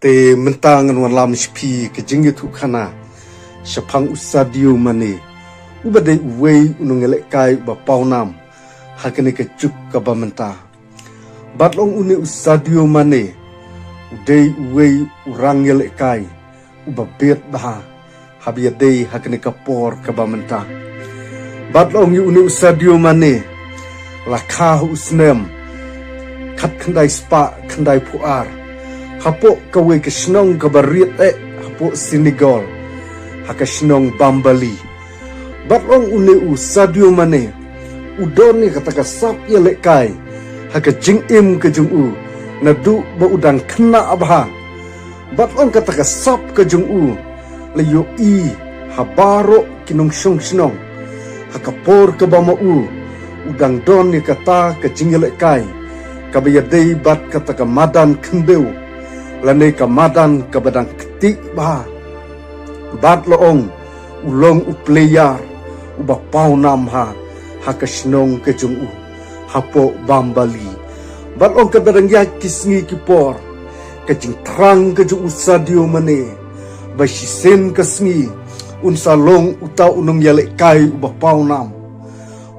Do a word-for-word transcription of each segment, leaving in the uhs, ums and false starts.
Te mynta ngan wanlam sha phi ka jingïathuhkhana shaphang u Sadio Mane, uba dei uwei u nongïalehkai uba pawnam ha kane ka juk kaba mynta. Bad long une u Sadio Mane u dei uwei u rang ïalehkai uba biat bha haba ïadei ha kane ka por kaba mynta. Bad long ïa une u Sadio Mane la kha ha u snem khatkhyndai spah khyndaiphew ar hapoh kawei ka shnong kaba riat eh hapoh Senegal, ha ka shnong Bambali. Bad long une u Sadio Mane u don ïa kata ka sap ïalehkai ha ka jingim ka jong u naduh ba u dang khynnah bha. Bad long kata ka sap ka jong u la ïohi ha baroh ki nongshong shnong ha ka por kaba ma u u dang don ïa kata ka jingïalehkai kaba ïadei bad kata ka madan khyndew lane ka madan kaba dang ktieh bha. Bad long u long u player uba pawnam ha ha ka shnong ka jong u hapoh Bambali. Bad long kaba dang ïaid ki sngi ki por, ka jingthrang ka jong u Sadio Mane ba shisien ka sngi un sa long uta u nongïalehkai uba pawnam.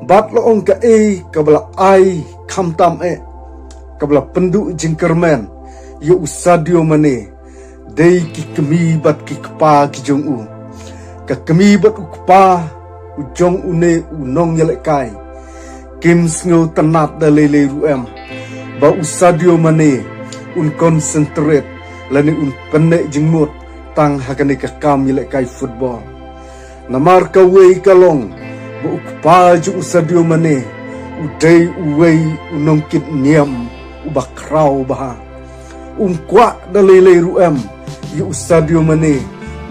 Bad long kaei kaba la ai khamtam eh, kaba la pynduh jingkyrmen ïa u Sadio Mane dei ki kmie bad ki kpa ki jong u. Ka kmie bad u kpa u jong une u nongïalehkai kim sngewtynnad da lei lei ruh em ba u Sadio Mane un concentrate lane un pynneh jingmut tang ha kane ka kam ïalehkai football. Namar kawei ka long ba u kpa jong u Sadio Mane u dei uwei u nongkit niam uba khraw bha. Um kwah da lei lei ruh em ïa u Sadio Mane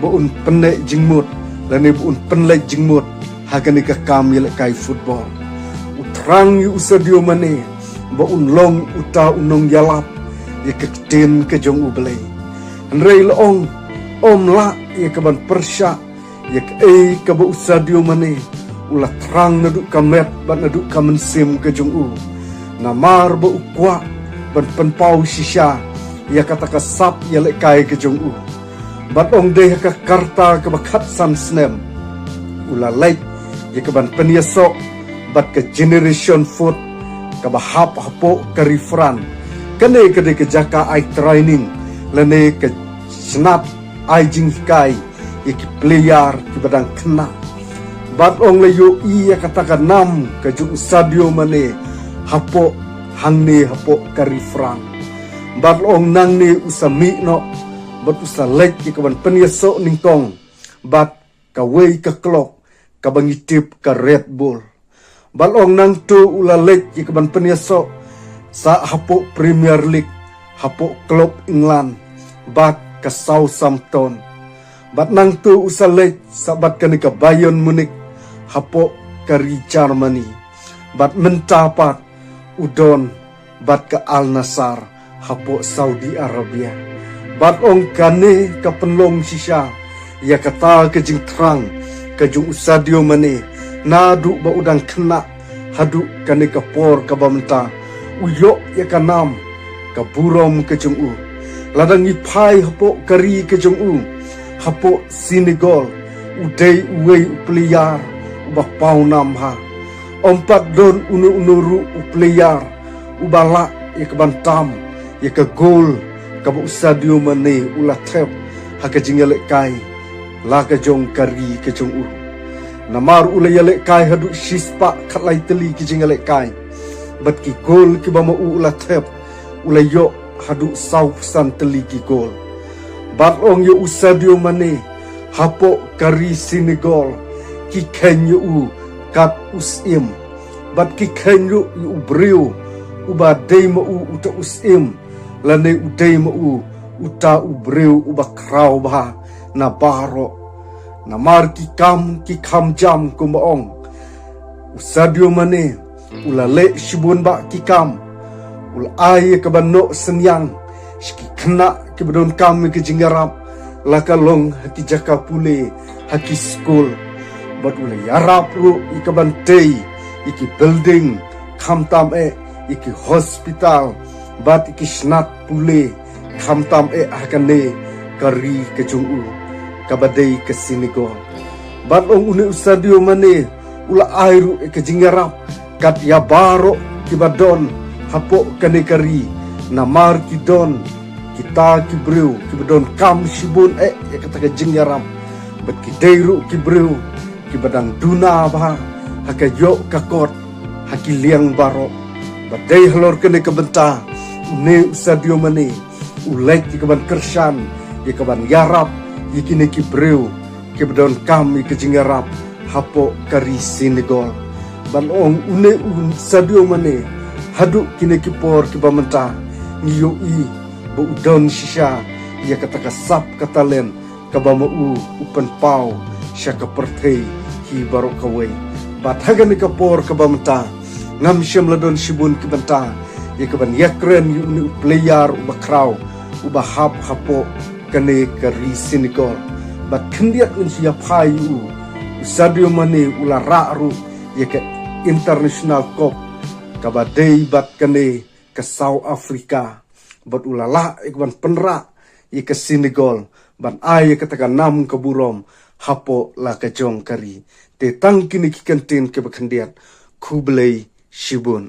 ba un pynneh jingmut lane ba un pynleit jingmut ha kane ka kam ïalehkai football. U thrang ïa u Sadio Mane ba un long uta u nongïalap ïa ka ktien ka jong U Blei. Hynrei long um lah ïa kaban pyrshah ïa kaei kaba u Sadio Mane u la thrang naduh ka met bad naduh ka mynsiem ka jong u. Namar ba u kwah ban pynpaw shisha ïa kata ka sap ïalehkai ka jong u. Bad ong dei ha ka rta kaba khatsan snem u la leit ïa kaban pynïasoh bad ka Generation Foot kaba hap hapoh ka ri France. Kane ka dei ka jaka ai training lane ka shnat ai jinghikai ïa ki player kiba dang khynnah. Bad ong la ïohi ïa kata ka nam ka jong u Sadio Mane hapoh hangne hapoh ka ri France. Bad long nangne u sa mih noh bad u sa leit ïa kaban pynïasoh nyngkong bad kawei ka club kaba ngi tip ka Red Bull. Bad long nangto u la leit ïa kaban pynïasoh sa hapoh Premier League hapoh club England bad ka Southampton. Bad nangto u sa leit sa bad kane ka Bayern Munich hapoh ka ri Germany. Bad mynta pat u don bad ka Al Nassr hapoh Saudi Arabia. Bad ong kane ka pynlong shisha ïa kata ka jingthrang ka jong u Sadio Mane naduh ba u dang khynnah haduh kane ka por kaba mynta. U ïoh ïa ka nam ka burom ka jong u. Lada ngi phai hapoh ka ri ka jong u hapoh Senegal, u dei uwei u player uba pawnam ha. Ym pat don uno uno ruh u player uba lah ïa kaban tam ïa ka gol kaba u Sadio Mane u la thep ha ka jingïalehkai la ka jong ka ri ka jong u. Namar u la ïalehkai haduh shispah khatlai tylli ki jingïalehkai bad ki gol kiba ma u u la thep u la ïoh haduh sawphew san tylli ki gol. Bad long ïa u Sadio Mane hapoh ka ri Senegal ki kheiñ ïa u kat u syiem. Bad ki kheiñ ruh ïa u briew uba dei ma u uta u syiem lane u dei ma u uta u briew uba khraw bha na baroh. Namar ki kam ki kham jam kumba ong u Sadio Mane u la leh shibun bah ki kam. U la ai ïa kaban noh synñiang sha ki khynnah kiba donkam ïa ka jingïarap, la ka long ha ki jaka pule, ha ki skul. Bad u la ïarap ruh ïa kaban tei ïa ki building, khamtam eh ïa ki hospital bad ïa ki shnat pule, khamtam eh ha kane ka ri ka jong u, kaba dei ka Senegal. Bad ong une u Sadio Mane u la ai ruh ïa ka jingïarap kat ïa baroh kiba don hapoh kane ka ri, namar ki don kita ki briew kiba donkam shibun eh ïa kata ka jingïarap. Bad ki dei ruh ki briew kiba dang duna bha ha ka ïoh ka kot ha ki liang baroh. Bad dei halor kane ka bynta une u Sadio Mane u leit ïa kaban kyrshan, ïa kaban ïarap ïa kine ki briew kiba donkam ïa ka jingïarap hapoh ka ri Senegal. Ban ong une u Sadio Mane, haduh kine ki por kiba mynta ngi ïohi ba u don shisha ïa kata ka sap ka talent kaba ma u u pynpaw sha ka pyrthei hi baroh kawei. Bad ha kane ka por kaba mynta ngam shym la don shibun ki bynta ïa kaban ïakren ïa une u player uba khraw uba hap hapoh kane ka ri Senegal. Bad khyndiat ngan shu ïa phai ïa u, u Sadio Mane u la rah ruh ïa ka international cup kaba dei bad kane ka South Africa. Bad u la lah ïa kaban pynrah ïa ka Senegal ban ai ïa kata ka nam ka burom hapoh la ka jong ka ri. Te tang kine ki kyntien kiba khyndiat, khublei shibun.